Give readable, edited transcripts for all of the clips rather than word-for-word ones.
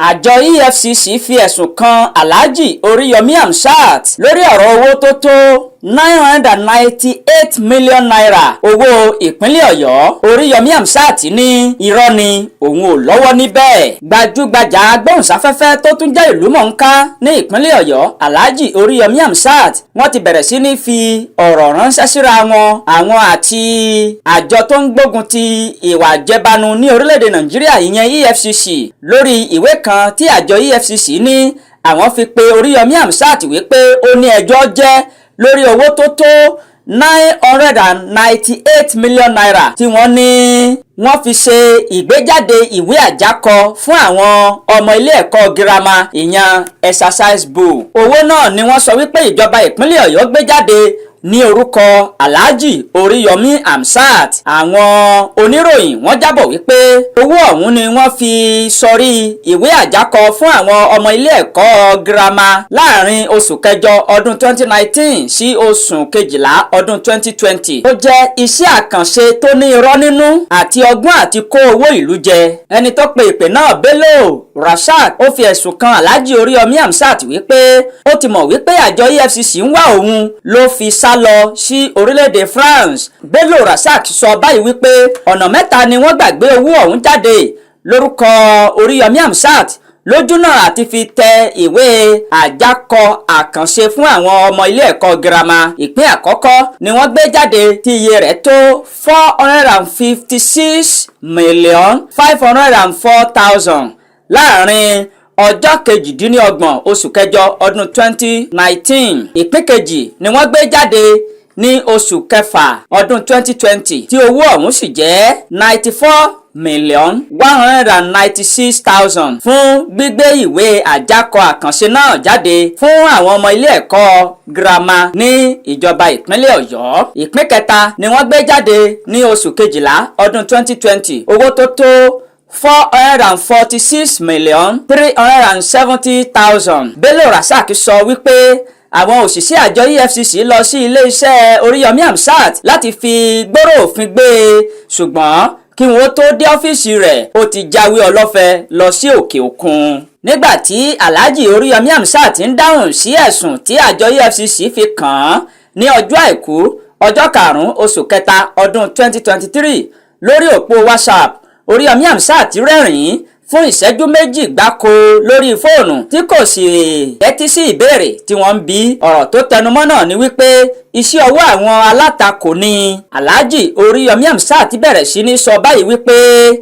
Àjọ EFCC fi ẹ̀sùn kan Alhaji Oríyọmí Hamzat lórí ọ̀rọ̀ owó tó tó ₦998 million, owó ìpínlẹ̀ Ọ̀yọ́. Oríyọmí Hamzat ní irọ́ ni, òun ò lọ́wọ́ níbẹ̀. Gbajúgbajà agbóhùnsáfẹ́fẹ́ tó tún jẹ́ ìlú mọ̀ọ́ká ní ìpínlẹ̀ Ọ̀yọ́, Alhaji Oríyọmí Hamzat, wọ́n ti bẹ̀rẹ̀ sí ní fi ọ̀rọ̀ ránṣẹ́ síra wọn, àwọn àti àjọ tó ń gbógun ti ìwà àjẹbánu ní orílẹ̀-èdè Nàìjíríà, ìyẹn EFCC, lórí ìwé kan tí àjọ EFCC ní àwọn fi pe Oríyọmí Hamzat wípé ó ní ẹjọ́ jẹ́ lórí owó tó tó ₦998 million tí wọ́n ní wọ́n fi ṣe ìgbéjáde ìwé àjákọ fún àwọn ọmọ ilé ẹ̀kọ́ girama, ìyẹn exercise book. Owó náà ni wọ́n sọ wípé ìjọba ìpínlẹ̀ Ọ̀yọ́ gbé jáde ní orúkọ Alhaji Oríyọmí Hamzat. Àwọn oníròyìn wọ́n jábọ̀ wípé owó ọ̀hún ni wọ́n fi sọrí ìwé àjákọ fún àwọn ọmọ ilé ẹ̀kọ́ girama láàrin oṣù kẹjọ ọdún 2019 sí oṣù kejìlá ọdún 2020. Ó jẹ́ iṣẹ́ àkànṣe tó ní irọ́ nínú àti ọgbọ́n àti kó owó ìlú jẹ. Ẹni tó pe ìpè náà, Bello Rasaq, ó fi ẹ̀sùn kan Alhaji Oríyọmí Hamzat wípé ó ti mọ̀ wípé àjọ EFCC ń wá òun ló fi sá lọ sí orílẹ̀-èdè France. Bello Rasaq sọ báyìí wípé ọ̀nà mẹ́ta ni wọ́n gbà gbé owó ọ̀hún jáde lórúkọ Oríyọmí Hamzat lójúnà àti fi tẹ ìwé àjákọ àkànṣe fún àwọn ọmọ ilé ẹ̀kọ́ girama. Ìpín àkọ́kọ́ ni wọ́n gbé jáde tí iye rẹ̀ tó 456,504,000 láàrin ọjọ́ 28 oṣù kẹjọ ọdún 2019. Ìpín kejì ni wọ́n gbé jáde ní oṣù kẹfà ọdún 2020 tí owó ọ̀hún sì jẹ́ 94,196,000 fún gbígbé ìwé àjákọ àkànṣe náà jáde fún àwọn ọmọ ilé ẹ̀kọ́ girama ní ìjọba ìpínlẹ̀ Ọ̀yọ́. Ìpín kẹta ni wọ́n gbé jáde ní oṣù kejìlá ọdún 2020, owó tó tó 446,370,000. Bello Rasaq sọ wípé àwọn òṣìṣẹ́ àjọ EFCC lọ sí ilé-iṣẹ́ Oríyọmí Hamzat láti fi gbọ́rọ̀ òfin gbé e, ṣùgbọ́n kí wọ́n tó dé ọ́fíìsì rẹ̀, ó ti jáwé ọlọ́fẹ́ lọ sí òkè òkun. Nígbà tí Alhaji Oríyọmí Hamzat ń dáhùn sí ẹ̀sùn tí àjọ EFCC fi kàn án ní ọjọ́ Àìkú, ọjọ́ 5 oṣù kẹta ọdún 2023 lórí òpó WhatsApp, Oríyọmí Hamzat rẹ́rìn-ín fún ìṣẹ́jú 2 gbáko lórí fóònù tí kò sì tẹ́tí sí ìbéèrè tí wọ́n ń bi. Ọ̀rọ̀ tó tẹnumọ́ náà ni wípé iṣẹ́ ọwọ́ àwọn alátakò ni. Alhaji Oríyọmí Hamzat bẹ̀rẹ̀ sí ní sọ báyìí wípé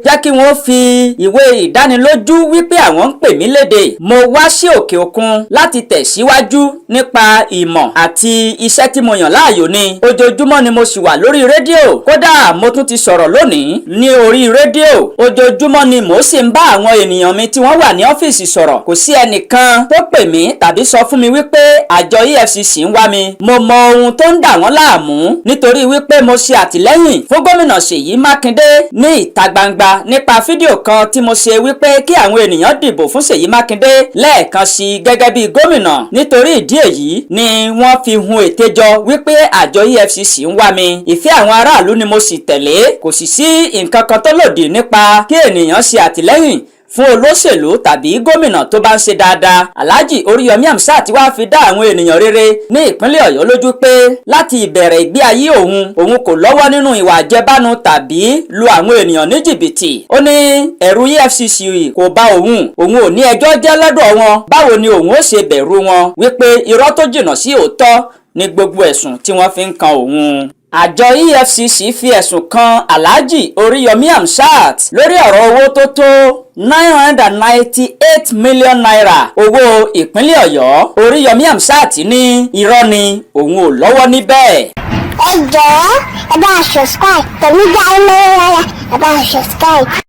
jẹ́ kí wọ́n fi ìwé ìdánilójú wípé àwọn ń pè mí léde. Mo wá sí òkè òkun láti tẹ̀síwájú nípa ìmọ̀ àti iṣẹ́ tí mo yàn láàyò ni. Ojoojúmọ́ ni mo sì wà lórí rédíò, kódà mo tún ti sọ̀rọ̀ lónìí ní orí rédíò. Ojoojúmọ́ ni mo sì ń bá àwọn ènìyàn mi tí wọ́n wà ní ọ́fíìsì sọ̀rọ̀. Kò sí ẹnìkan tó pè mí tàbí sọ fún mi wípé àjọ EFCC ń wá mi. Mo mọ ohun tó ń dà wọ́n láàmú nítorí wípé mo ṣe àtìlẹ́yìn fún gómìnà Ṣèyí Mákindé ní ìta gbangba nípa fídíò kan tí mo ṣe wípé kí àwọn ènìyàn dìbò fún Ṣèyí Mákindé lẹ́ẹ̀kan sí gẹ́gẹ́ bí gómìnà. Nítorí ìdí èyí ni wọ́n fi hun ète jọ wípé àjọ EFCC ń wá mi. Ìfẹ́ àwọn aráàlú ni mo sì tẹ̀lé. Kò sì sí nǹkan kan tó lòdì nípa kí ènìyàn ṣe àtìlẹ́yìn fún olóṣèlú tàbí gómìnà tó bá ń ṣe dáadáa. Alhaji Oríyọmí Hamzat wá fi dá àwọn ènìyàn rere ní ìpínlẹ̀ Ọ̀yọ́ lójú pé láti ìbẹ̀rẹ̀ ìgbé ayé òun, òun kò lọ́wọ́ nínú ìwà àjẹbánu tàbí lu àwọn ènìyàn ní jìbìtì. Ó ní ẹ̀rù EFCC kò bá òun, òun ò ní ẹjọ́ jẹ́ lọ́dọ̀ wọn. Báwo ni òun ó ṣe bẹ̀rù wọn? Wípé irọ́ tó jìnnà sí òótọ́ ní gbogbo ẹ̀sùn tí wọ́n fi ń kan òun. Àjọ EFCC fi ẹ̀sùn kan Alhaji Oríyọmí Hamzat lórí ọ̀rọ̀ owó tó tó ₦998 million, owó ìpínlẹ̀ Ọ̀yọ́. Oríyọmí Hamzat ní irọ́ ni, òun ò lọ́wọ́ níbẹ̀. Ẹ jọ̀ọ́, ẹ bá a subscribe pẹ̀lú Dáímọ́lá, ẹ bá a subscribe.